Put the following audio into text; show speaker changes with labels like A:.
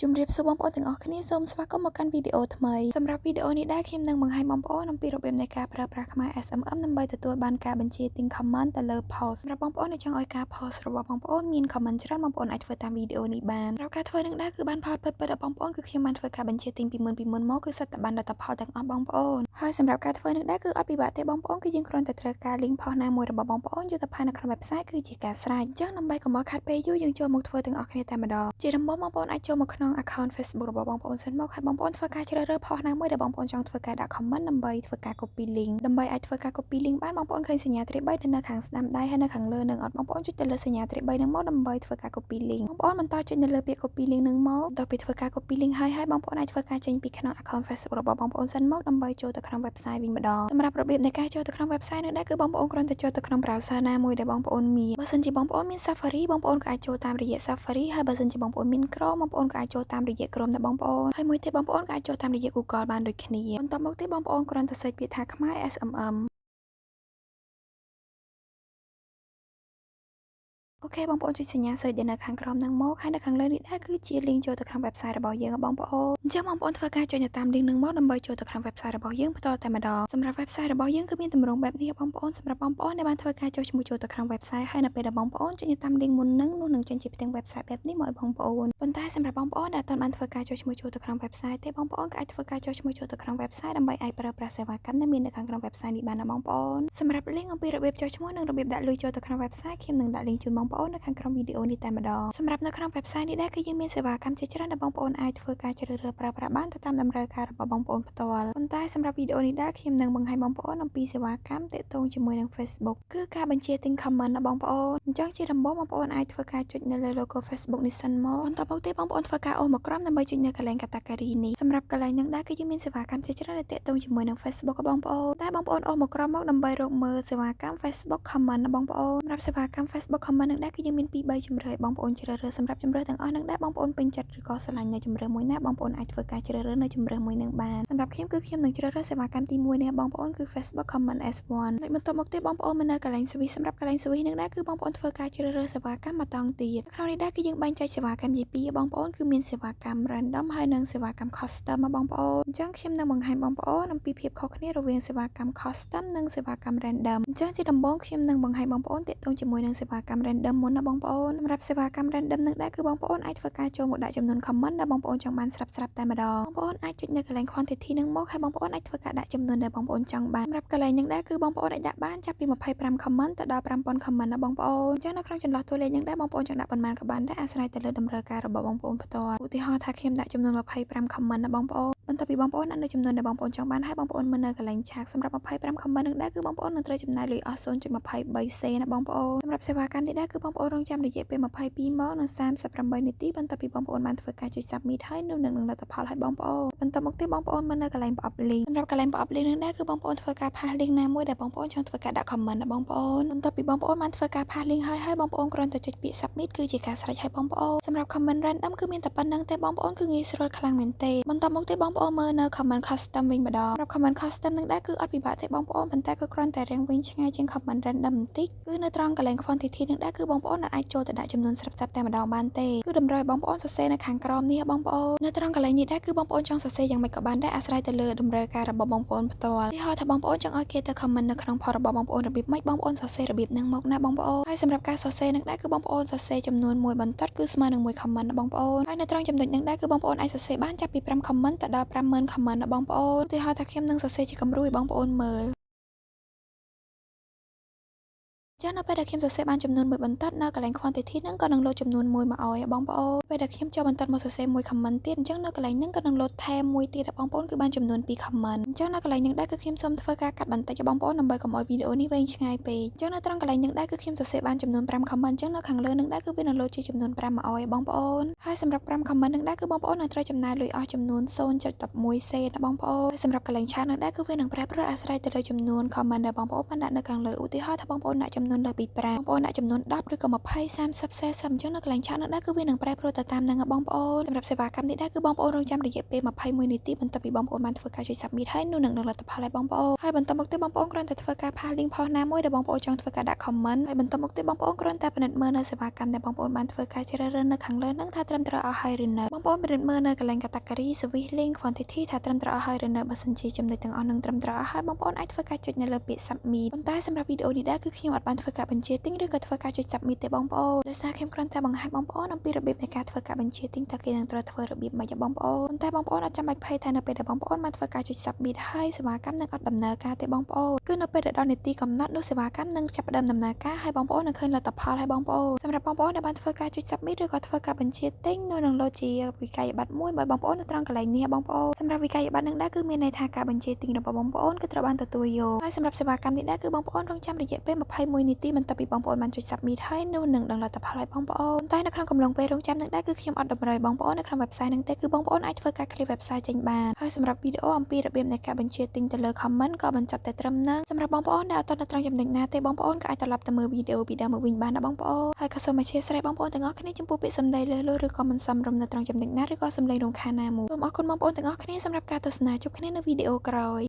A: ជំរាបសួរបងប្អូនទាំងអស់គ្នាសូមស្វាគមន៍មកកាន់វីដេអូថ្មីសម្រាប់វីដេអូនេះដែរខ្ញុំនឹងបង្ហាញបងប្អូនអំពីរបៀបនៃការប្រើប្រាស់ខ្មែរ SMM ដើម្បីទទួលបានការបញ្ជាទិញ comment ទៅលើ post សម្រាប់បងប្អូនដែលចង់ឲ្យការ post របស់បងប្អូនមាន comment ច្រើនបងប្អូនអាចធ្វើតាមវីដេអូនេះបានសម្រាប់ការធ្វើនឹងដែរគឺបានផលពិតៗដល់បងប្អូនគឺខ្ញុំបានធ្វើការបញ្ជាទិញពីមុនពីមុនមកគឺសុទ្ធតែបានលទ្ធផលទាំងអស់បងប្អូនហើយសម្រាប់ការធ្វើនឹងដែរគឺអត់ពិបាកទេបងប្អូនគឺយើងគ្រាន់តែត្រូវការ link post ណាមួយរបស់បងប្អូនយកទៅផាសនៅក្នុង website គឺជាការស្រេចអញ្ចឹងដើម្បីកុំឲ្យខាត់ពេលយូរយើងចូលមកធ្វើទាំងអស់គ្នាតែម្ដងជាដំបូងបងប្អូនអាចចូលមកក្នុង account Facebook របស់បងប្អូនសិនមកហើយបងប្អូនធ្វើការជ្រើសរើស post ណាមួយដែលបងប្អូនចង់ធ្វើការដាក់ comment ដើម្បីធ្វើការ copy link ដើម្បីអាចធ្វើការ copy link បានបងប្អូនឃើញសញ្ញាត្រី3នៅខាងស្ដាំដៃហើយនៅខាងលើនឹងអត់បងប្អូនចុចទៅលើសញ្ញាត្រី3នឹងមកដើម្បីធ្វើការ copy link បងប្អូនបន្តចុចនៅលើពាក្យ copy link នឹងមកបន្ទាប់ពីធ្វើការ copy link ហើយហើយបងប្អូនអាចធ្វើការចេញពីក្នុង account Facebook របស់បងប្អូនសិនមកដើម្បីចូលទៅក្នុង website វិញម្ដងសម្រាប់របៀបនៃការចូលទៅក្នុង website នោះដែរគឺបងប្អូនគ្រាន់តែចូលទៅក្នុង browser ណាមួយដែលបងប្អូនមានបើសិនជាបងប្អូនមាន Safari បងប្អូនក៏អាចចូលតាមរយៈ Safari ហើយបើសិនជាបងប្អូនមាន Chrome បងប្អូនក៏អាចចូលតាមរយៈ Chrome ដែរបងប្អូនហើយមួយទៀតបងប្អូនក៏អាចចូលតាមរយៈ Google បានដូចគ្នាបន្ទាប់មកទៀតបងប្អូនគ្រាន់តែ search ពាក្យថាខ្មែរ SMM OK បងប្អូនចុចសញ្ញា search ដែលនៅខាងក្រោមហ្នឹងមកហើយនៅខាងលើនេះដែរគឺជា link ចូលទៅក្នុង website របស់យើងបងប្អូនអញ្ចឹងបងប្អូនធ្វើការចុចនៅតាម link ហ្នឹងមកដើម្បីចូលទៅក្នុង website របស់យើងផ្ទាល់តែម្ដងសម្រាប់ website របស់យើងគឺមានទម្រង់បែបនេះបងប្អូនសម្រាប់បងប្អូនដែលបានធ្វើការចុះឈ្មោះចូលទៅក្នុង website ហើយនៅពេលដែលបងប្អូនចុចនៅតាម link មុនហ្នឹងនោះនឹងចេញជាផ្ទាំង website បែបនេះមកឲ្យបងប្អូនប៉ុន្តែសម្រាប់បងប្អូនដែលអត់ទាន់បានធ្វើការចុះឈ្មោះចូលទៅក្នុង website ទេបងប្អូនក៏អាចធ្វើការចុះឈ្មោះចូលទៅក្នុង website ដើម្បីអាចប្រើប្រាស់សេវាកម្មដែលមាននៅខាងក្នុង website នេះបានណាបងប្អូនសម្រាប់ link អំពីរបៀបចុះឈ្មោះនិងរបៀបដាក់លុយចូលទៅក្នុង website ខ្ញុំនឹងដាក់ link ជូនបងប្អូននៅខាងក្រោមវីដេអូនេះតែម្ដងសម្រាប់នៅក្នុង website នេះដែរគឺយើងមានសេវាកម្មជាច្រើនដែលបងប្អូនអាចធ្វើការជ្រើសរើសប្រើប្រាស់បានទៅតាមតម្រូវការរបស់បងប្អូនផ្ទាល់ប៉ុន្តែសម្រាប់វីដេអូនេះដែរខ្ញុំនឹងបង្ហាញបងប្អូនអំពីសេវាកម្មទាក់ទងជាមួយនឹង Facebook គឺការបញ្ជាទិញ comment ណាបងប្អូនអញ្ចឹងជាដំបូងបងប្អូនអាចធ្វើការចុចនៅលើ logo Facebook នេះសិនមកបន្ទាប់មកទៀតបងប្អូនធ្វើការអូសមកក្រោមដើម្បីចុចនៅកន្លែង category នេះសម្រាប់កន្លែងហ្នឹងដែរគឺយើងមានសេវាកម្មជាច្រើនដែលទាក់ទងជាមួយនឹង Facebook បងប្អូនតែបងប្អូនអូសមកក្រោមមកដើម្បីរកមើលសេវាកម្ម Facebook comment ណាបងប្អូនសម្រាប់សេវាកម្ម Facebook comment ហ្នឹងដែរគឺយើងមាន2 3ជម្រើសឲ្យបងប្អូនជ្រើសរើសសម្រាប់ជម្រើសទាំងអស់ហ្នឹងដែរបងប្អូនពេញចិត្តឬក៏ស្រឡាញ់នៅជម្រើសមួយណាបងប្អូនអាចធ្វើការជ្រើសរើសនៅជម្រើសមួយហ្នឹងបានសម្រាប់ខ្ញុំគឺខ្ញុំនឹងជ្រើសរើសសេវាកម្មទី1នេះបងប្អូនគឺ Facebook comment S1 ដូចបន្ទាប់មកទៀតបងប្អូនមកនៅកន្លែង service សម្រាប់កន្លែង service ហ្នឹងដែរគឺបងប្អូនធ្វើការជ្រើសរើសសេវាកម្មមួយតង់ទៀតក្នុងនេះដែរគឺយើងបែងចែកសេវាកម្មជាពីរបងប្អូនគឺមានសេវាកម្ម random ហើយនិងសេវាកម្ម custom មកបងប្អូនអញ្ចឹងខ្ញុំនឹងបង្ហាញបងប្អូនអំពីភាពខុសគ្នារវាងសេវាកម្ម custom និងសេវាកម្ម random អញ្ចឹងជាដំបូងខ្ញុំនឹងបង្ហាញបងប្អូនទាក់ទងជាមួយនឹងសេវាកម្ម random មុនណាបងប្អូនសម្រាប់សេវាកម្ម random នឹងដែរគឺបងប្អូនអាចធ្វើការចូលមកដាក់ចំនួន comment ដែលបងប្អូនចង់បានស្រាប់ស្រាប់តែម្ដងបងប្អូនអាចចុចនៅកន្លែង quantity នឹងមកហើយបងប្អូនអាចធ្វើការដាក់ចំនួនដែលបងប្អូនចង់បានសម្រាប់កន្លែងនឹងដែរគឺបងប្អូនអាចដាក់បានចាប់ពី25 comment ទៅដល់5000 comment ណាបងប្អូនអញ្ចឹងនៅក្នុងចន្លោះតួលេខនឹងដែរបងប្អូនចង់ដាក់ប៉ុន្មានក៏បានដែរអាស្រ័យទៅលើតម្រូវការរបស់បងប្អូនផ្ទាល់ឧទាហរណ៍ថាខ្ញុំដាក់ចំនួន25 comment ណាបងប្អូនបន្ទាប់ពីបងប្អូនដាក់នៅចំនួនដែលបងប្អូនចង់បានហើយបងប្អូនមើលនៅកន្លែងឆាកសម្រាប់25 comment នឹងដែរគឺបងប្អូននឹងត្រូវចំណាយលុយអស់0.23សេនណាបងប្អូនសម្រាប់សេវាកម្មនេះដែរគឺបងប្អូនរងចាំរយៈពេល22ម៉ោងនិង38នាទីបន្ទាប់ពីបងប្អូនបានធ្វើការចុច submit ហើយនៅនឹងលទ្ធផលឲ្យបងប្អូនបន្ទាប់មកទៀតបងប្អូនមើលនៅកន្លែងប្រអប់ link សម្រាប់កន្លែងប្រអប់ link នឹងដែរគឺបងប្អូនធ្វើការ paste link ណាមួយដែលបងប្អូនចង់ធ្វើការដាក់ comment ណាបងប្អូនបន្ទាប់ពីបងប្អូនបានធ្វើការ paste link ហើយហើយបងប្អូនគ្រាន់តែចុចពាក្យ submit គឺជាការស្រេចហើយបងប្អូនសម្រាប់ comment random គឺមានតែប៉ុណ្ណឹងទេបងប្អូនគឺងាយស្រួលខ្លាំងមែនទេបន្ទាប់មកទៀតបងប្អូនមើលនៅ comment custom វិញម្ដងសម្រាប់ comment custom នឹងដែរគឺអត់ពិបាកទេបងប្អូនប៉ុន្តែគឺគ្រាន់តែរាងវិញឆ្ងាយជាង comment random បន្តិចគឺនៅត្រង់កន្លែង quantity នឹងដែរគឺបងប្អូនអាចចូលទៅដាក់ចំនួនស្រាប់ៗតែម្ដងបានទេគឺតម្រូវឲ្យបងប្អូនសរសេរនៅខាងក្រោមនេះបងប្អូននៅត្រង់កន្លែងនេះដែរគឺបងប្អូនចង់សរសេរយ៉ាងម៉េចក៏បានដែរអាស្រ័យទៅលើតម្រូវការរបស់បងប្អូនផ្ទាល់ឧទាហរណ៍ថាបងប្អូនចង់ឲ្យគេទៅ comment នៅក្នុង post របស់បងប្អូនរបៀបម៉េចបងប្អូនសរសេររបៀបហ្នឹងមកណាបងប្អូនហើយសម្រាប់ការសរសេរនឹងដែរគឺបងប្អូនសរសេរចំនួនមួយបន្ទាត់គឺស្មើនឹង1 comment ណាបងប្អូនហើយនៅត្រង់ចំណុចហ្នឹងដែរគឺបងប្អូនអាចសរសេរបានចាប់ពី5 comment ទៅដល់50000 comment ណាបងប្អូនឧទាហរណ៍ថាខ្ញុំនឹងសរសេរជាគំរូឲ្យបងប្អូនមើលចឹងនៅពេលដែលខ្ញុំសរសេរបានចំនួនមួយបន្ទាត់នៅកន្លែង quantity ហ្នឹងក៏នឹងលោតចំនួនមួយមកឲ្យបងប្អូនពេលដែលខ្ញុំចូលបន្ទាត់មកសរសេរមួយ comment ទៀតអញ្ចឹងនៅកន្លែងហ្នឹងក៏នឹងលោតថែមមួយទៀតដល់បងប្អូនគឺបានចំនួន2 comment អញ្ចឹងនៅកន្លែងហ្នឹងដែរគឺខ្ញុំសូមធ្វើការកាត់បន្តិចឲ្យបងប្អូនដើម្បីកុំឲ្យវីដេអូនេះវែងឆ្ងាយពេកអញ្ចឹងនៅត្រង់កន្លែងហ្នឹងដែរគឺខ្ញុំសរសេរបានចំនួន5 comment អញ្ចឹងនៅខាងលើហ្នឹងដែរគឺវានឹងលោតជាចំនួន5មកឲ្យបងប្អូនហើយសម្រាប់5 comment ហ្នឹងដែរគឺបងប្អូននឹងត្រូវចំណាយលុយអស់ចំនួន0.11សេនណាបងប្អូនហើយសម្រាប់កន្លែងឆាតហ្នឹងដែរគឺវានឹងប្រែប្រួលអាស្រ័យទៅលើចំនួន comment ដែលបងប្អូនបានដាក់នៅខាងលើឧទាហរណ៍ថាបងប្អូនដាក់ចំនួន នួនលើសពី5បងប្អូនដាក់ចំនួន10ឬក៏20 30 40អញ្ចឹងនៅកន្លែងឆាតនោះដែរគឺវានឹងប្រែប្រួលទៅតាមនឹងបងប្អូនសម្រាប់សេវាកម្មនេះដែរគឺបងប្អូនរងចាំរយៈពេល21នាទីបន្ទាប់ពីបងប្អូនបានធ្វើការចុច submit ហើយនោះនឹងនឹងលទ្ធផលឲ្យបងប្អូនហើយបន្តមកទៀតបងប្អូនគ្រាន់តែធ្វើការ paste link post ណាមួយដែលបងប្អូនចង់ធ្វើការដាក់ comment ហើយបន្តមកទៀតបងប្អូនគ្រាន់តែពិនិត្យមើលនៅសេវាកម្មដែលបងប្អូនបានធ្វើការជ្រើសរើសនៅខាងលើហ្នឹងថាត្រឹមត្រូវអស់ហើយឬនៅបងប្អូនពិនិត្យមើលនៅកន្លែង category service link quantity ថាត្រឹមត្រូវអស់ហើយឬនៅបើសិនជាចំណុចទាំងអស់នឹងត្រឹមត្រូវអស់ហើយបងប្អូនអាចធ្វើការចុចនៅលើពាក្យ submit ប៉ុន្តែសម្រាប់វីដេអូនេះដែរគឺខ្ញុំអត់បានធ្វើការបញ្ជាទិញឬក៏ធ្វើការចុច submit ទេបងប្អូនដោយសារខ្ញុំគ្រាន់តែបង្ហាញបងប្អូនអំពីរបៀបនៃការធ្វើការបញ្ជាទិញតើគេនឹងត្រូវធ្វើរបៀបម៉េចបងប្អូនប៉ុន្តែបងប្អូនអត់ចាំបាច់ភ័យថានៅពេលដែលបងប្អូនបានធ្វើការចុច submit ហើយសេវាកម្មនឹងអត់ដំណើរការទេបងប្អូនគឺនៅពេលដែលដល់នាទីកំណត់នោះសេវាកម្មនឹងចាប់ផ្ដើមដំណើរការហើយបងប្អូននឹងឃើញលទ្ធផលហើយបងប្អូនសម្រាប់បងប្អូនដែលបានធ្វើការចុច submit ឬក៏ធ្វើការបញ្ជាទិញនៅនឹងលោតជាវិក័យប័ត្រមួយបើបងប្អូននៅត្រង់កន្លែងនេះបងប្អូនសម្រាប់វិក័យប័ត្រនឹងដែរគឺមានន័យថាការបញ្ជាទិញរបស់បងប្អូនគឺត្រូវបានទទួលយកហើយសម្រាប់សេវាកម្មនេះដែរគឺបងប្អូនរងចាំរយៈពេល21នាទីបន្ទាប់ពីបងប្អូនបានចុច submit ហើយនោះនឹងដឹងលទ្ធផលឲ្យបងប្អូនតែនៅក្នុងកំឡុងពេលរងចាំនឹងដែរគឺខ្ញុំអត់តម្រូវបងប្អូននៅក្នុង website នឹងទេគឺបងប្អូនអាចធ្វើការ clear website ចេញបានហើយសម្រាប់វីដេអូអំពីរបៀបនៃការបញ្ជាទិញទៅលើ comment ក៏បញ្ចប់តែត្រឹមហ្នឹងសម្រាប់បងប្អូនដែលអត់ទាន់នៅត្រង់ចំណុចណាទេបងប្អូនក៏អាចត្រឡប់ទៅមើលវីដេអូពីដើមមកវិញបានណាបងប្អូនហើយក៏សូមអធ្យាស្រ័យបងប្អូនទាំងអស់គ្នាចំពោះពាក្យសម្ដីលើសលួសឬក៏មិនសមរម្យនៅត្រង់ចំណុចណាឬក៏សំឡេងរំខានណាមួយសូមអរគុណបងប្អូនទាំងអស់គ្នាសម្រាប់ការទស្សនាជួបគ្នានៅវីដេអូក្រោយ។